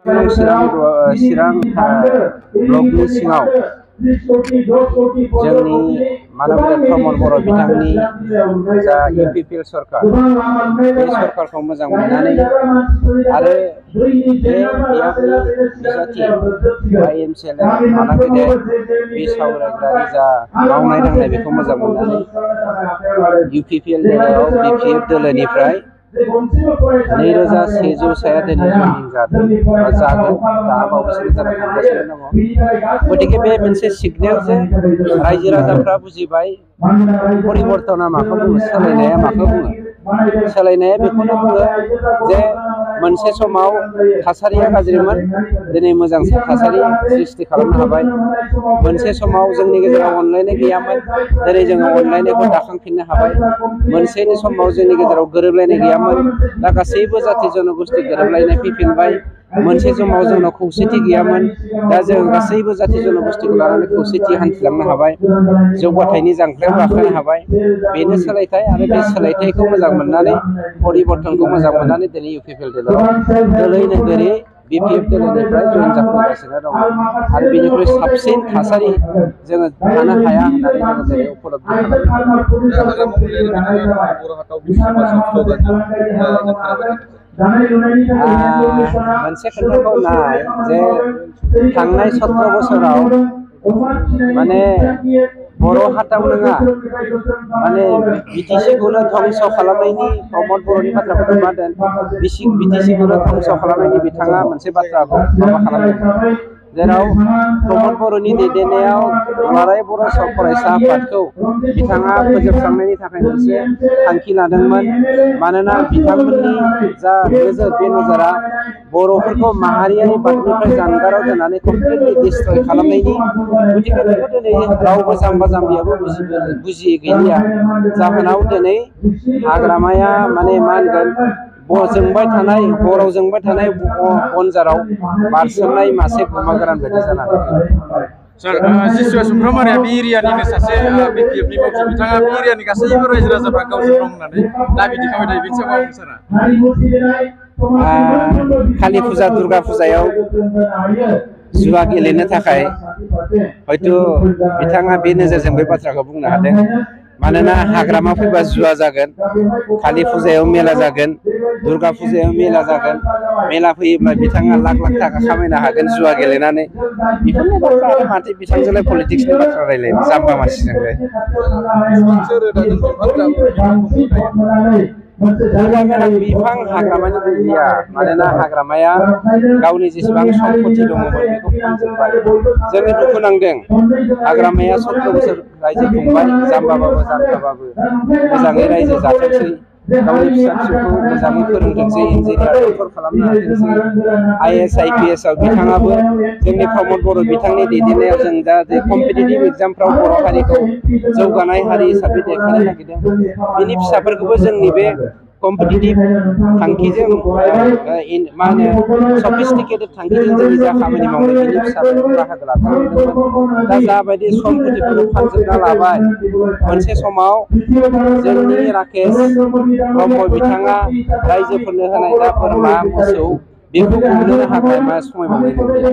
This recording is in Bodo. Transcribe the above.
चिरां ब्लकनि सिङाव जोंनि मानबीर प्रमद बर' बिथांनि जा UPPL सरकार बे सरकारखौ मोजां मोननानै आरो बे बियाबनि बिजाथि MCLA मानबीर बे सावरायग्रानि जा मावनाय दांनाय बेखौ मोजां मोननानै UPPL दोलोआव BPF दोलोनिफ्राय 2100 साया दिनै जयनिं जादों बा जागोन दा बावैसो जाना थांगासिनो दङ। गतिके बे मोनसे सिगनेल जे रायजो राजाफ्रा बुजिबाय परिबर्तना माखौ बुङो, सोलायनाया माखौ बुङो। सोलायनाया बेखौनो बुङो जे मोनसे समाव थासारिया गाज्रिमोन, दिनै मोजां थासारि सृष्टि खालामनो हाबाय। मोनसे समाव जोंनि गेजेराव अनलायनाय गैयामोन, दिनै जोङो अनलायनायखौ दाखांफिननो हाबाय। मोनसेनि समाव जोंनि गेजेराव गोरोबलायनाय गैयामोन, दा गासैबो जाथि जनगोष्ठी गोरोबलायनाय फैफिनबाय। मोनसे समाव जोंनाव खौसेथि गैयामोन, दा जों गासैबो जाथि जनगोष्ठीखौ लानानै खौसेथि हान्थिलांनो हाबाय, जौगाथायनि जांख्लायाव गाखोनो हाबाय। बेनो सोलायथाय आरो बे सोलायथायखौ मोजां मोननानै परिबर्तनखौ मोजां मोननानै दिनै UPPL दोलोआव दोलै नोगोरै BPF दोलोनिफ्राय जयेन जाफैगासिनो दङ आरो बेनिख्रुइ साबसिन थासारि जोङो थानो हाया होननानै जोङो दिनै उपलब्धि मोनसे खोथाखौ नाय जे थांनाय 17 बोसोराव माने बर' हाथाव नङा माने BTC-खौनो धंस खालामनायनि प्रमद बर'नि बाथ्राखौनो मादों BTC-खौनो धंस खालामनायनि बिथाङा मोनसे बाथ्राखौ माबा खालामदों, जेराव प्रमद बर'नि दैदेननायाव दुलाराय बर' फरायसा आफादखौ बिथाङा फोजोबस्रांनायनि थाखाय मोनसे थांखि लादोंमोन। मानोना बिथांमोननि जा नोजोर, बे नोजोरा बर'फोरखौ माहारियारि बादनिफ्राय जानगाराव दोननानै कमप्लिटलि डिस्ट्रय खालामनायनि। गतिके बेखौ दिनै रावबो जाम्बा जाम्बियाबो बुजियै गैलिया। जाहोनाव दिनै हाग्रामाया माने मा होनगोन, जोंबाय थानाय हराव जोंबाय थानाय बनजाराव बारसोमनाय मासे गुमा गोरान बायदि जानानै दं। सार, जिसुआ सुब्रमण्यमआ बे एरियानिनो सासे BPF-नि मावथि, बिथाङा बे एरियानि गासैबो रायजो राजाफ्रा गावजों दं होननानै दाबि दिखांबाय थायो, बेनि सायाव मा बुंनो सारा? कालि फुजा दुर्गा फुजायाव जुवा गेलेनो थाखाय हयथ' बिथाङा बे नोजोरजों बे बाथ्राखौ बुंनो हादों। मानोना हाग्रामा फैबा जुवा जागोन, कालि फुजायाव मेला जागोन, दुर्गा फुजायाव मेला जागोन, मेला फैयोब्ला बिथाङा लाख लाख थाखा खामायनो हागोन जुवा गेलेनानै। बेफोरनि बाथ्रा आरो माथो बिथांजोंलाय पलिटिक्सनि बाथ्रा रायलायनो, जाम्बा मानसिजोंलाय। बिफां हाग्रामानि गैलिया, मानोना हाग्रामाया गावनि जेसेबां सम्पति दङमोन बेखौ फानजोब्बाय। जोङो दुखु नांदों, हाग्रामाया 17 बोसोर रायजो खुंबाय, जाम्बाबाबो जाम्बाबाबो मोजाङै रायजो जाथोंसै, गावनि फिसा फिसौखौ मोजाङै फोरोंथोंसै, इन्जिनियार डक्टर खालामनो हाथोंसै। IAS IPS आव बिथाङाबो जोंनि प्रमद बर' बिथांनि दैदेननायाव जों दा जे कम्पिटिटिभ एग्जामफ्राव बर' हारिखौ जौगानाय हारि हिसाबै देखायनो नागिरदों। बिनि फिसाफोरखौबो जोंनि बे कम्पिटिटिभ थांखिजों मा होनो सफिस्टिकेटेड थांखिजों जोंनि जा खामानि मावनो, बिनि फिसाफोरखौ बाहागो लाथार मोनदोंमोन। दा जाबायदि सम्पतिफोरखौ फानजोबना लाबाय, मोनसे समाव जोंनि राकेश ब्रह्म बिथाङा रायजोफोरनो होनाय दा बोरमा मोसौ बेखौ गुमनोनो हाखाय मा समाय मोननाय नंलिया।